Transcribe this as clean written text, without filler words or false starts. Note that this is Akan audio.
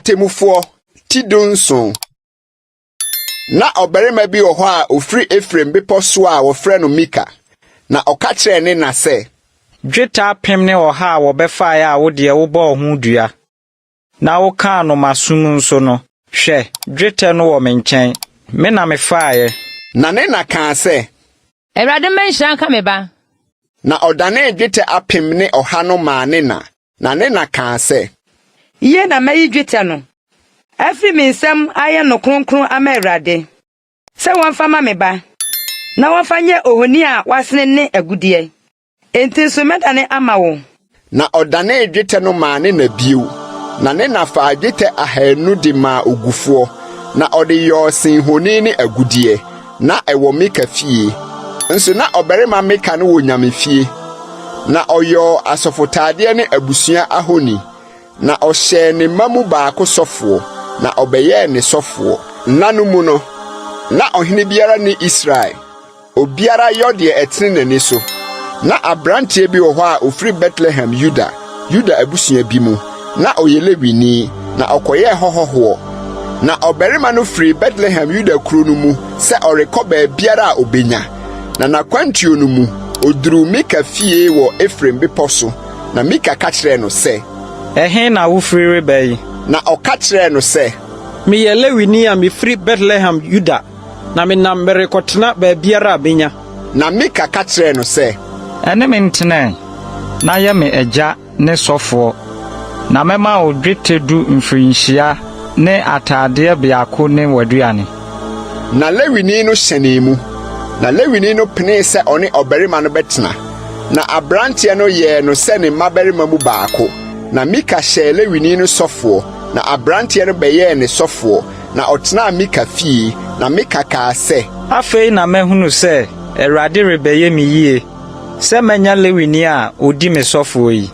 Atemmufoɔ ti dunson. Na ɔbarima bi wɔ hɔ a ɔfiri Efraim bepɔ so a wɔfrɛ no Mika, na ɔka kyerɛɛ ne na sɛ. Dwetɛ 1100 a wɔbɛfaeɛ a wo deɛ wobɔɔ ho dua, na wokaa no m'asom nso no, hwɛ, dwetɛ no wɔ me nkyɛn, me na mefaeɛ. Na ne na kaa sɛ. Awurade mma nhyira nka me ba. Na ɔdanee dwetɛ 1100 no maa ne na, na ne na kaa sɛ. Yie na mayi dwetɛ no afiri me nsam ayɛ no kronkron ama Awurade, sɛ wɔmfa mma me ba, na wɔmfa nyɛ ohoni a wɔasene ne agudeɛ. Enti nso mɛdane ama wo. Na ɔdanee dwetɛ no maa ne na bio, na ne na faa dwetɛ 200 de maa ogufoɔ, na ɔde yɔɔ senhoni ne agudeɛ. Na ɛwɔ Mika fie. Nso na ɔbarima Mika no wɔ nyame fie, na ɔyɔɔ asɔfotaadeɛ ne abusua ahoni. Na ɔhyɛɛ ne mma mu baako sɔfoɔ, na ɔbɛyɛɛ ne sɔfoɔ. Nna no mu no, na ɔhene biara nni Israel. Obiara yɔ deɛ ɛtene n'ani so. Ná aberanteɛ bi wɔ hɔ a ɔfiri Betlehem Yuda, Yuda abusua bi mu. Ná ɔyɛ Lewini, na ɔkɔyɛɛ hɔ hɔhoɔ. Na ɔbarima no firii Betlehem Yuda kuro no mu sɛ ɔrekɔ baabiara a ɔbɛnya. Na n'akwantuo no mu, ɔduruu Mika fie wɔ Efraim bepɔ so. Na Mika ka kyerɛɛ no sɛ. Ɛhe na wofiri reba yi? Na ɔka kyerɛɛ no sɛ. Meyɛ Lewini a mefiri Betlehem Yuda, na menam merekɔtena baabiara a menya. Na Mika ka kyerɛɛ no sɛ. Ɛne me ntena ɛ, na yɛ me agya ne sɔfoɔ, na mɛma wo dwetɛ du mfirinhyia ne atadeɛ biako ne w'aduane. Na Lewini no hyɛnee mu, na Lewini no penee sɛ ɔne ɔbarima no bɛtena. Na aberanteɛ no yɛɛ no sɛ ne mmabarima mu baako. Na Mika hyɛɛ Lewini no sɔfoɔ, na aberanteɛ no bɛyɛɛ ne sɔfoɔ, na ɔtenaa Mika fie. Na Mika kaa sɛ. Afei na mahunu sɛ Awurade rebɛyɛ me yie, sɛ manya Lewini a ɔdi me sɔfoɔ yi.